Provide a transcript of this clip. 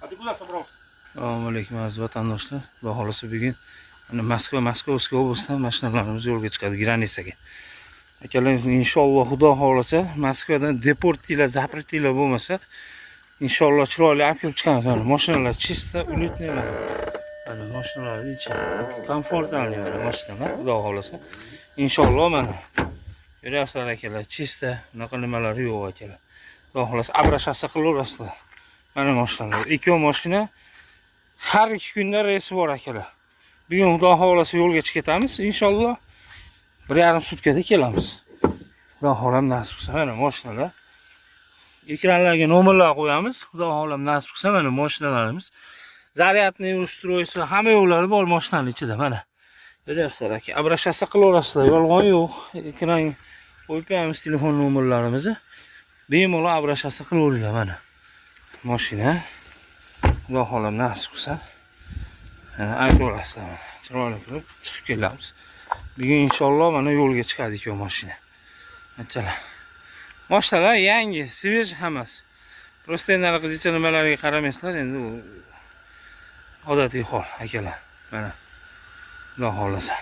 А ты куда собрался? Assalomu alaykum, aziz vatandoshlar. Xudo xohlasa, bugun mana Moskva, Московский область dan mashinalarimiz yo'lga chiqadi граница ga. Akalar, inshaalloh, Xudo xohlasa, Moskvadan депортиlar, запретиlar bo'lmasa, inshaalloh chiroyli olib kelib chiqamiz. Mana mashinalar чисто, улетный mana. Mana mashinalar ichi комфортный mana mashinalar, Xudo xohlasa. Inshaalloh, mana. Ko'ryapsizlar, akalar, чисто, bunaqa nimalari yo'q, akalar. Xudo xohlasa, обращаться qilaverasizlar. Mana mashinalar. Ikki mashina har 2 kunda reysi bor, akalar. Bugun, Xudo xohlasa, yo'lga chiqib ketamiz inshaalloh. 1,5 sutkada kelamiz. Xudo xohlam nasib qilsa, mana mashinalar. Ekranlarga nomerlar qo'yamiz. Xudo xohlam nasib qilsa, mana mashinalarimiz. Зарядный устройство, hamma yo'llari bor mashinaning ichida mana. Ko'ryapsizlar, aka. Обращаться qilaverasizlar, yolg'on yo'q. Ekran qo'yib qo'yamiz telefon nomerlarimizni. Bemalol обращаться qilaveringlar mana. Mashina. Xudo xohlam nasib qilsa. Mana aytaverasizlar mana. Chiroyli qilib chiqib kelamiz. Bugun inshaalloh mana yo'lga chiqadi ikki mashina. Anchalar. Mashinalar yangi, свежий hammasi. Просто endi anaqa jicha nimalarga qaramaysizlar, endi u odatiy hol, akalar. Mana. Xudo xohlasa.